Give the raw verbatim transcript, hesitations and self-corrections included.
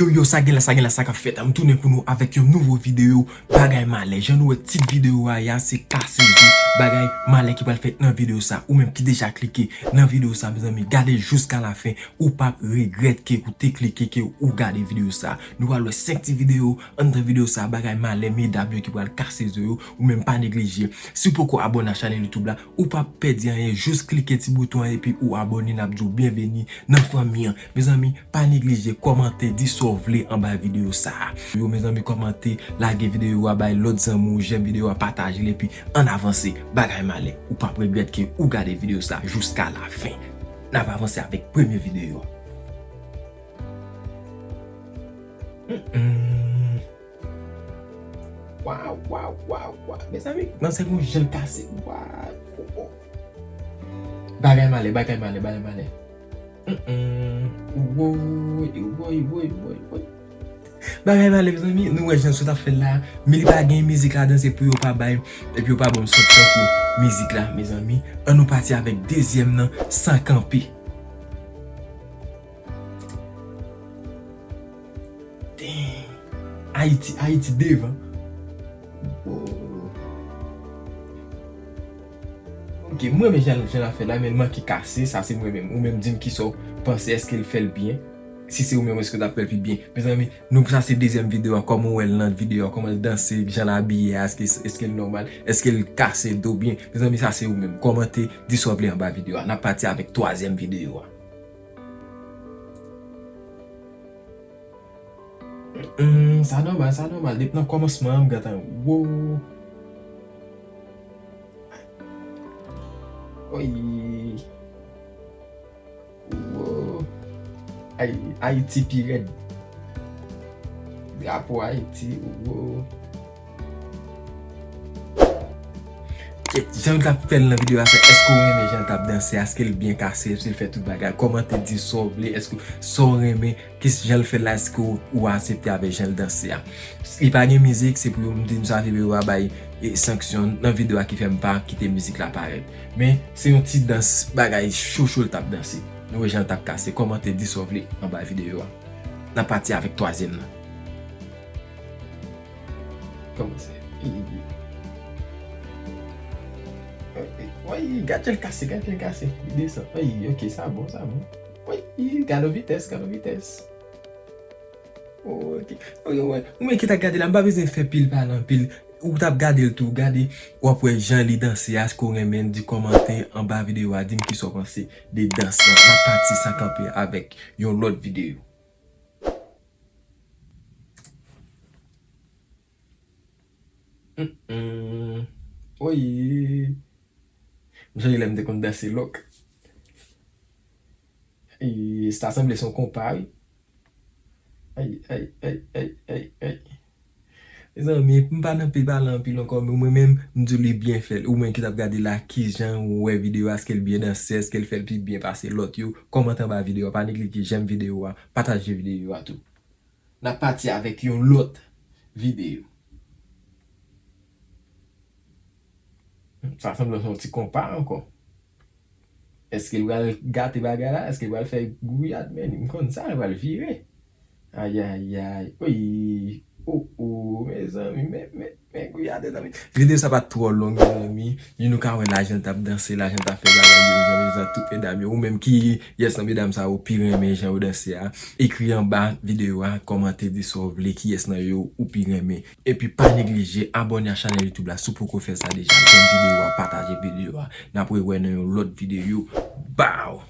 Yo, yo, sa gen la, sa gen la, sa k ap fèt? M tounen pou nou avèk yon nouvo videyo Bagay Malè. Jan nou wè tit videyo a ya, se kase zo, bagay malè ki pral fèt nan videyo sa. Ou menm ki deja klike nan videyo sa, mezanmi, gade jiska lafen. Ou p ap regrèt ke ou te klike, ke ou gade videyo sa. Nou pral wè senk ti videyo anndan videyo sa, bagay malè, medam yo ki pral kase zo yo. Ou menm pa neglije. Si w poko abòne a chanèl YouTube la, ou p ap pèdi anyen, jis klike ti bouton an epi ou abòne, n ap di w byenveni nan fanmi an. Mezanmi, pa neglije kòmante, di sa w vle anba videyo sa a. Yo, mezanmi, kòmante, lage videyo a, bay lòt zanmi w, jèm videyo a, pataje l, epi ann avanse. Bagay malè, ou p ap regrèt ke ou gade videyo sa a jiska lafen. N ap avanse avèk premye videyo a. Mm-mm. Waw, waw, waw, waw. Mezanmi, kòmanse gon jan l kase. Waw. Oh, oh. Bagay malè, bagay malè, bagay malè. Mm-mm. Woy, woy, woy, woy, woy. Bagay malè, mezanmi, nou wè jan sot ap fè l la. Men li pa gen mizik ladan, se pou yo pa bay, epi yo pa ban m son tankou mizik la, mezanmi. Ann nou pati avèk dezyèm nan, San Kanpe. Damn. Ayiti, Ayiti devan. Wow. Ok, mwen renmen jan, jan l ap fè la, men l manke kase, sa se mwen menm. Ou menm di m kisa w panse, èske l fè l byen? Si se ou menm, èske w t ap fè l pi byen? Mezanmi, nou, sa se dezyèm videyo a, kòman w wè l nan videyo a, kòman l danse, jan l abiye a, èske, èske l nòmal, èske l kase do byen? Mezanmi, sa se ou menm. Kòmante, di sa w vle anba videyo a. N ap pati avèk twazyèm videyo a. Hmm, sa nòmal, sa nòmal. Depi nan kòmansman an, m gentan, wow. Oy. Wow. Ay, Ayiti pi rèd. Drapo Ayiti, wow. Jan l t ap fè l nan videyo a, se èske w renmen jan l t ap danse? Èske l byen kase? Èske l fè tout bagay? Kòmante, di sa w vle. Èske sa w renmen? Ki jan l fè l la? Èske w, ou aksepte avèk jan l danse a? Li pa gen mizik, se pou yo m di m sa videyo a bay, e, sanksyon nan videyo a ki fè m pa kite mizik la parèt. Men, se yon ti dans bagay cho cho l t ap danse. Nou wè jan l t ap kase. Kòmante, di sa w vle anba videyo a. N ap pati avèk twazyèm nan. Kòmanse. Woy, gad jan l kase, gad jan l kase. Li desann. Woy, ok, sa bon, sa bon. Woy, gade vitès, gade vitès. Ok. Woy, woy. Ou menm ki t ap gade la, m pa bezwen fè pil pale anpil. Ou t ap gade l tou, gade. W ap wè jan li danse a, èske w renmen l, di kòmante anba videyo a, di m kisa w panse de dans lan. N ap pati San Kanpe avèk yon lòt videyo. Mm-mm. Oye. M sonje lè m te konn danse lòk. E, sa sanble se yon konpa, wi. Ay, ay, ay, ay, ay, ay. Mezanmi, m pa nan pil pale anpil ankò, men mwen menm, m di w li byen fèt. Ou menm ki t ap gade la, kijan ou wè videyo a, èske l byen danse, èske l fè l pi byen pase lòt yo? Kòmante anba videyo a, pa neglije jèm videyo a, pataje videyo a tou. N ap pati avèk yon lòt videyo. Sa sanble se yon ti konpa ankò. Èske l pral gate bagay la? Èske l pral fè gouyad? Men m konn sa, l pral vire. Ayayay. Oy. O, o, mezanmi, men, men, men gouyad, mezanmi. Videyo sa pa t twò long, mezanmi. Men nou ka wè la jan l t ap danse, la jan l t ap fè bagay yo, mezanmi, sa tout medam yo. Ou menm ki, yès nan medam sa yo pi renmen jan yo danse a, ekri anba videyo a, kòmante, di sa w vle, kiyès nan yo ou pi renmen. Epi pa neglije abòne a chanèl YouTube la si w poko fè sa deja. Jèm videyo a, pataje videyo a. N ap rewè nan yon lòt videyo. Bow!